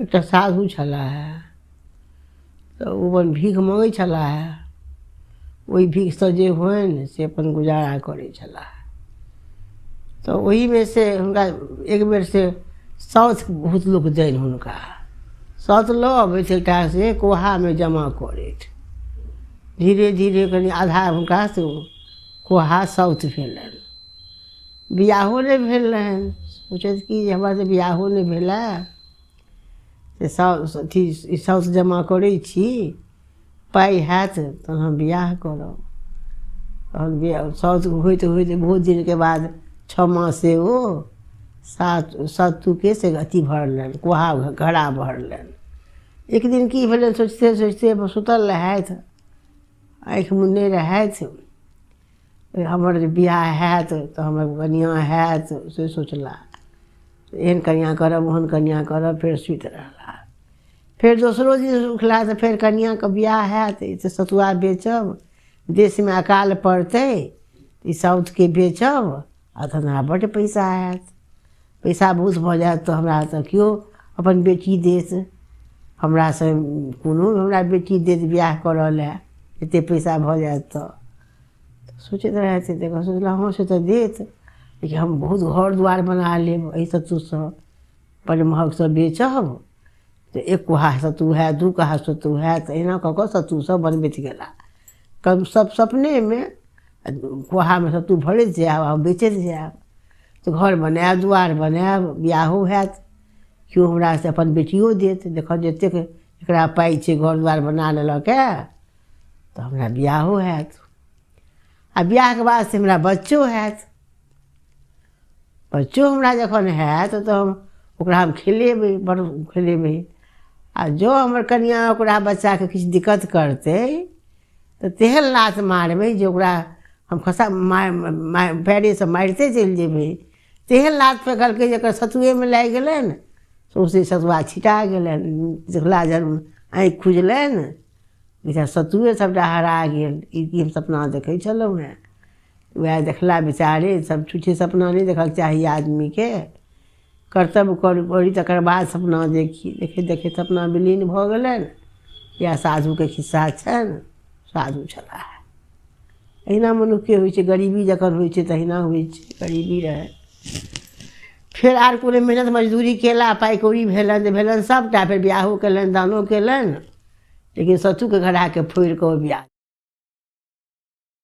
एकटा साधु छलाह तऽ ओ अपन भीख मङ्गै छलाह। ओहि भीखसँ जे होइन से अपन गुजारा करै छलाह। तऽ ओहिमे से हुनका एक बेर से साउथ बहुत लोक दैन हुनका साउथ लऽ अबैत एकटा से कोहामे जमा करैत धीरे धीरे कनि आधा हुनका से कोहा साउथ भेलनि। बियाहो नहि भेल रहनि। सोचैत कि जे हमरा तऽ बियाहो नहि भेलए से साउस अथी ई साउस जमा करै छी, पाइ हैत तहन हम बियाह करब। तहन बियाह साउस होइत होइत बहुत दिनके बाद 6 मासे ओ सत्तूके से अथी भरलनि, कोहा घड़ा भरलनि। एक दिन की भेलनि, सोचिते सोचिते सुतल रहथि, आँखि मुनने रहथि, हमर जे बियाह हैत तऽ हमर कनिआँ हैत से सोचला, एहन कनिआँ करब ओहन कनिआँ करब। फेर सुति रहला। फेर दोसरो दिन उठला तऽ फेर कनिआँके बियाह हैत, ई तऽ सतुआ बेचब, देशमे अकाल पड़तै, ई साउथके बेचब आ तहन हमरा बड्ड पैसा हैत, पैसा बहुत भऽ जायत तऽ हमरा तऽ केओ अपन बेटी देत, हमरासँ कोनो हमरा बेटी देत बियाह करऽ लए, एतेक पैसा भऽ जायत। तऽ सोचैत रहथि, तऽ सोचला हँ से तऽ देत, लेकिन हम बहुत घर दुआरि बना लेब एहि सत्तूसँ, बड्ड महगसँ बेचब तऽ 1 कोहा सत्तू हैत, 2 कोहा सत्तू हैत। एहिना कऽ कऽ सत्तू सब बनबैत गेला। कम सब सपनेमे कोहामे सत्तू भरैत जायब आ बेचैत जायब तऽ घर बनायब, दुआरि बनायब, बियाहो हैत, केओ हमरासँ अपन बेटियो देत, देखऽ जतेक एकरा पाइ छै घर दुआरि बना लेलक हे तऽ हमरा बियाहो हैत, आ बियाहके बाद से हमरा बच्चो हैत, बच्चो हमरा जखन हैत तऽ हम ओकरा हम खेलेबै, बड़ खेलेबै। आ जँ हमर कनिआँ ओकरा बच्चाके किछु दिक्कत करतै तऽ तेहन लात मारबै जे ओकरा हम खसा पैरेसँ मारिते चलि जेबै। तेहन लात फेकलकै जे ओकर सतुएमे लागि गेलनि, सौँसे सतुआ छिटा गेलनि। देखला जब आँखि खुजलनि बेचारा सतुए सबटा हरा गेल। ई की हम सपना देखै छलहुँ हेँ? वएह देखला बेचारे। सब छुच्छे सपना नहि देखऽके चाही आदमीके, कर्तव्य करी तकर बाद सपना देखी। देखैत देखैत सपना विलीन भऽ गेलनि। इएह साधुके खिस्सा छनि। साधु छलाह। एहिना मनुक्खके होइ छै, गरीबी जखन होइ छै तहिना होइ छै। गरीबी रहै, फेर आर कोनो मेहनत मजदूरी केला, पाइ कौड़ी भेलनि तऽ भेलनि सबटा, फेर बियाहो केलनि, दानो केलनि, लेकिन सत्तूके घड़ाके फोड़ि कऽ ओ बियाह